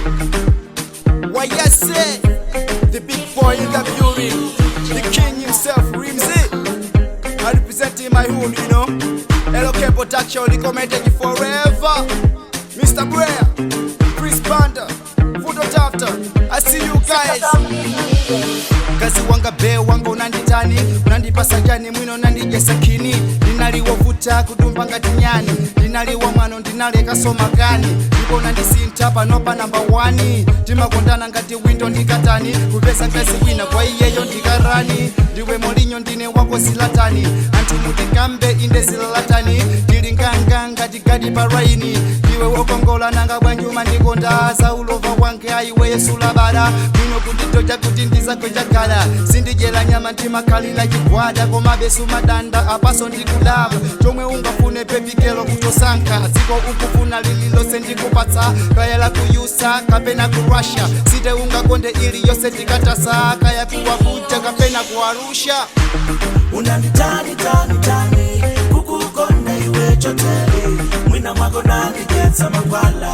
Why yes say the big boy in the building, the king himself, Rimsey. I representing my hood, you know. LK Production recommended you forever. Mr. Brea, Chris Banda, Fudo Tafter. I see you guys. Kazi wanga be wanga, unanditani? Unandipasa chani? Mwino unandijesa kini. Ndinaliwovuta kudumba ngati nyani, ndinaliwa mwano, ndinalekasoma kani, ndipo unandisintha panopa namba 1. Timakondana ngati window ndikatani, kupeza kazi wina kwa iyeyo ndikarani. Ndiwe Molinyo, ndine wako Silatani. Anthu mutikambe, inde zilalatani, tili nganga ngati gadi pa raini. Ndiwe wokongola, nanga bwanji umandikonda? Za ulova wange ayiweye sulabada mwino kunditoja kuti ndizagonjagala. Sindidyera nyama, ndimakhalira chigwada, komabe sumadanda apaso ndikulapa. Chomwe ungafune, baby girl, kutosankha. Dziko ukufuna lililonse ndikupatsa, kaya la ku USA kapena ku Russia. City ungakonde iliyonse ndikatasa, kaya ku Abuja kapena ku Arusha. Unanditani tani tani kukukonda iwe chotere? Mwina mwako nandijetsa mangwala,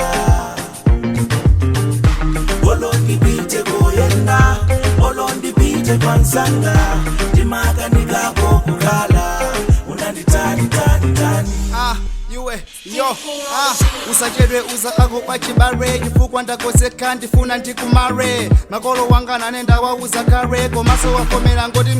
olondipite kuyenda, olondipite kwansanga, ndimakanikako kukhala. Unanditani tani tani? Ah, iwe yo, ah, usachedwe uza ako pachibale, chifukwa ndakozeka, ndifuna ndikumare. Makolo wanga nane ndawauza kale, komaso wakomera ngoti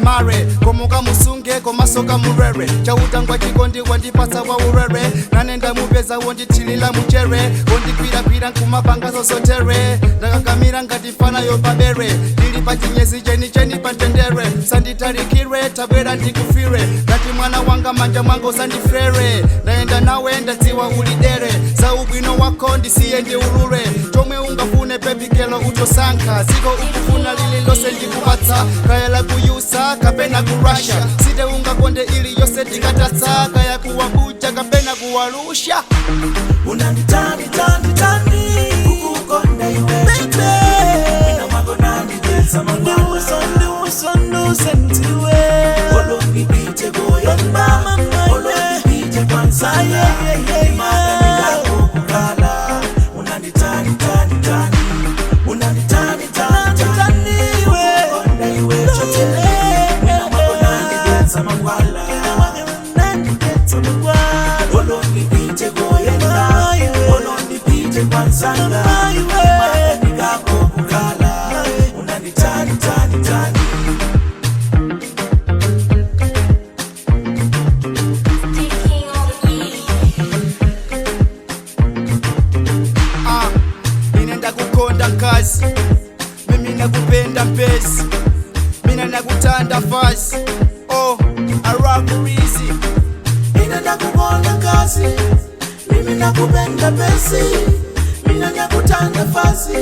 mare komo kamusunge komaso kamurere. Chautangwa chikondi wandipatsa wa urere, nane ndamupeza wondithilira muchere, wondigwiragwira nkumapanga zosotere. Ndakakamira ngati fana yopabere, ndili pa chinyezi chenicheni pa mtendere. Sanditalikire, tabwera ndikufire, ngati mwana wanga manja mwanga usandifere. Ndayenda nawe, ndadziwa ulidere, za ubwino wako ndisiye ndiulule. Chomwe ungafune, baby girl, utosankha. Dziko ukufuna lililonse ndikupatsa, kaya la ku USA kapena ku Russia. City ungakonde iliyonse ndikatatsa, kaya ku Abuja kapena ku Arusha. Unanditani tani tani kukukonda iwe chotere? Mwina mwako nandijetsa mangwala, olondipite kuyenda, olondipite kwansanga, ndimakanikako kukhala. Unanditani tani tani? Unanditani tani tani kukukonda iwe chotere? Mwina mwako nandijetsa mangwala, olondipite kuyenda, olondipite kwansanga, ndimakanikako kukhala. Unanditani tani tani? King on the beat. Ah, ine ndakukonda nkazi, mimi nakupenda mpesi, mina nakutanda fasi. Oh, I rock easy. Mina ndakukonda kazi, mimi nakupenda pesi, mina nakutanda fasi.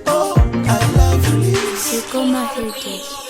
Oh, I love you, Liz. Kigoma Heritage.